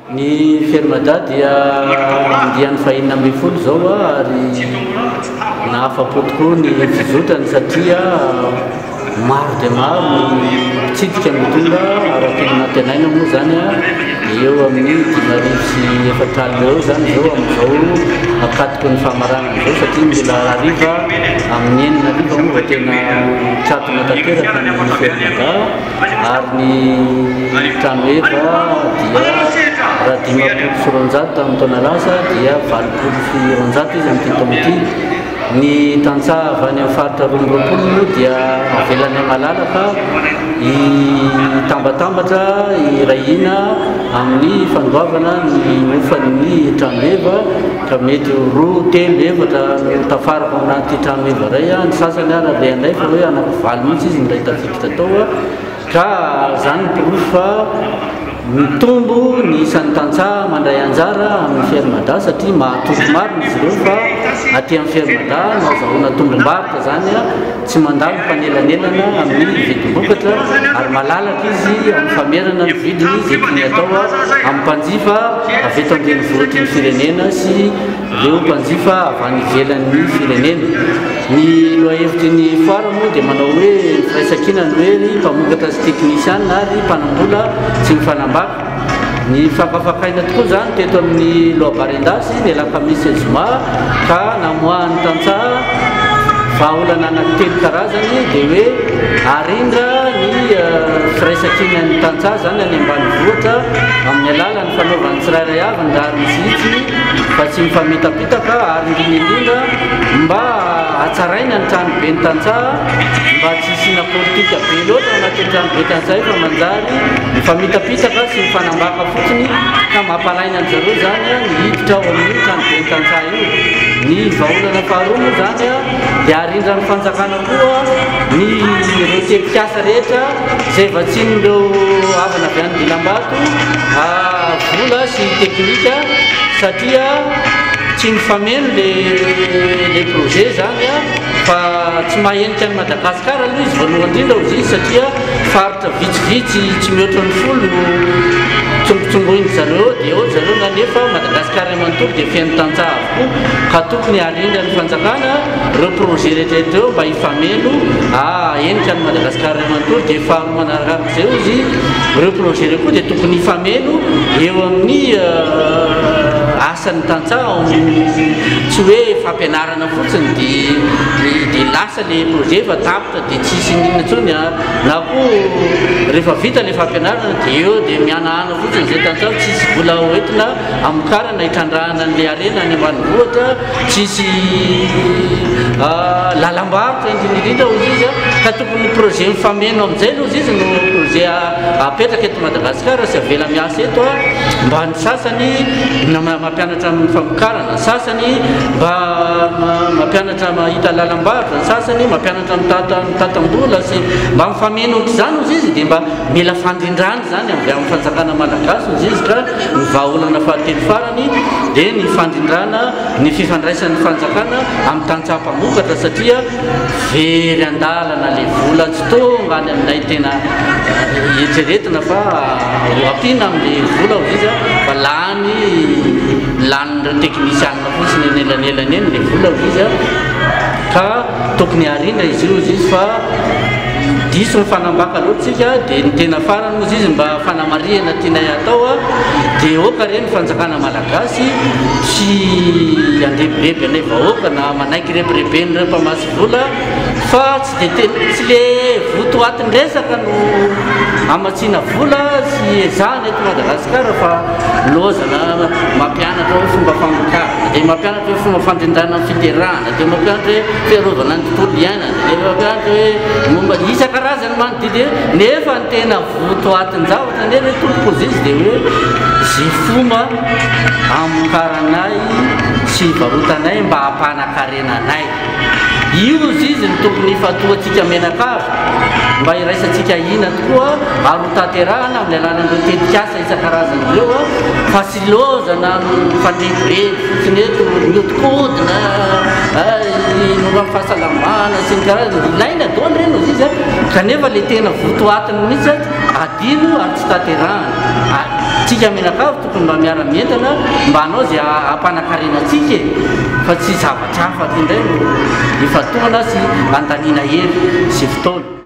Ny Fermada dia andiany fahenina ambin'ny folo izao ary nahafa-po tokoa ny fizotrany satria maro dia maro ny mpitsidika no tonga araka ny nantenaina moa izany dia eo amin'ny 450 eo izany izao amin'izao ankatoky ny famaranana izao satria mbola hariva amin'ny 6 hariva moa vao tena mikatona tanteraka ny Fermada. Ary ny trano heva dia raha 250 tamin'ny taona lasa dia 280 izy amin'ity taona ity. Ny tantsaha avy any amin'ny faritra 22 moa dia avelanay malalaka hitambatambatra hiray hina amin'ny fandoavana ny hofan'ny trano heva ka mety ho roa, telo, efatra no tafaraka ao anaty trano heva iray. Ny sasany ary alehanay fa hoe anankivaly mihitsy izy no iray tafiditra. Tao ka izany ny porofo fa mitombo ny isan'ny tantsaha mandray anjara amin'ny Fermada satria mahatoky marina izy ireo fa aty amin'ny Fermada no azahoana tombom-barotra izany, tsy mandalo mpanelanelana amin'ny vidim-bokatra ary malalaka izy amin'ny famerana ny vidiny izay tiany atao amin'ny mpanjifa avy eto an-drenivohitry ny firenena sy ireo mpanjifa avy any ivelan'ny firenena. Ny lohahevitry ny foire moa dia manao hoe ny firaisankina no hery, mpamokatra sy teknisiana ary mpanambola tsy mifanambaka. Ny fankafakaina tokoa izany teto amin'ny Lohabarendasy ny alakamisy sy zoma ka namoahan'ny tantsaha vahaolana anankitelo karazany dia hoe arindra ny firaisankinan'ny tantsaha izany any ambanivohitra amin'ny alalan'ny fanaovan'ny tsirairay avy ny rariny sy hitsiny fa tsy mifamitapitaka ary indrindra indrindra mba hatsaraina ny tranoben'ny tantsaha mba tsy hisiana politika be loatra ao anatin'ny tranobe tantsaha io fa manjary mifamitapitaka sy mifanambaka fotsiny ka mampalaina an-dry zareo izany ny hiditra ao amin'io tranoben'ny tantsaha io. Ny vahaolana faharoa moa izany dia arindran'ny fanjakana koa ny ireo tetikasa rehetra izay vatsian'ireo havana avy any Dilambato vola sy teknika satria tsy mifameno le le projet zany fa tsy mahenika an'i Madagascar aloha izy voalohany indrindra hozy izy satria faritra vitsivitsy tsy mihoatra ny folo no tsongotsongoin-dry zareo dia eo ry zareo nanefa Madagascar manontolo dia feno tantsaha avokoa ka tokony harindran'ny fanjakana ireo projet rehetra rehetra ireo mba hifameno hahenika an'i Madagascar manontolo dia faharoa manarakarak'izay hozy ireo projet ireo koa dia tokony hifameno eo amin'ny asan'ny tantsaha ao amin'ny tsy hoe fampianarana fotsiny dia dia lasa le projet fa tapitra dia tsisy n'inona intsony na koa rehefa vita le fampianarana dia eo dia mihanahana fotsiny izay tantsaha tsisy vola hoentina hamokarana hitrandrahana an'le harena any ambanivohitra. Tsisy lalam-barotra indrindra indrindra hozy izy ka tokony projet mifameno amin'izay aloha izy no projet apetraka eto Madagasikara sy avela miasa eto mba ny sasany mampianatra amin'ny famokarana, ny sasany mba mampianatra mahita lalam-barotra, ny sasany mampianatra mitantam-bola sy mba mifameno ohatr'izany hozy izy dia mba mila fandrindrana izany avy amin'ny fanjakana malagasy hozy izy ka ny vahaolana fahatelo farany dia ny fandrindrana ny fifandraisan'ny fanjakana amin'ny tantsaha mpamokatra satria very an-dalana le vola tsy tonga any aminay tena eritreretina fa ho ampiana amin'le vola hozy izy fa lany lanin'ireo teknisianina fotsiny eny elanelany eny le vola hozy izy ka tokony harina izy io hozy izy fa diso mifanambaka loatra tsika dia ny tena farany hozy izy mba fanamarihana tianay atao dia oka re ny fanjakana malagasy tsy handrebireby anay vahoaka na manaiky rebireben'ireo mpamatsy vola fa tsy dia tena tsy le votoatin-dresaka no hamatsiana vola sy ezahana eto Madagasikara fa lozana mampianatra hoe fomba famokarana dia mampianatra hoe fomba fandrindrana ny fiterahana dia mampianatra hoe fiarovana ny tontolo iainana dia mampianatra hoe momba isan-karazany manodidina nefa ny tena Votoatin-javatra anie re tompoko ozy izy dia hoe ze fomba amokaranay sy ivarotanay mba hampanakarena anay. Io ozy izy no tokony hifantohantsika mianakavy mba hiraisantsika hina tokoa ary ho tanterahana amin'ny alalan'ireo tetikasa isan-karazany ireo fa tsy lozana mifandrebireby fotsiny eto mihodinkodina momba ny fahasalamana sy ny karazany. Ilaina daholo ireny ozy izy kanefa le tena votoatiny mihitsy adino ary tsy tanterahana. Tsika mianakavy tokony mba miara-mientana mba hanao izay hampanakarena antsika e, fa tsy zavatra hafa indray no ifantohana sy andaniana hery sy fotoana.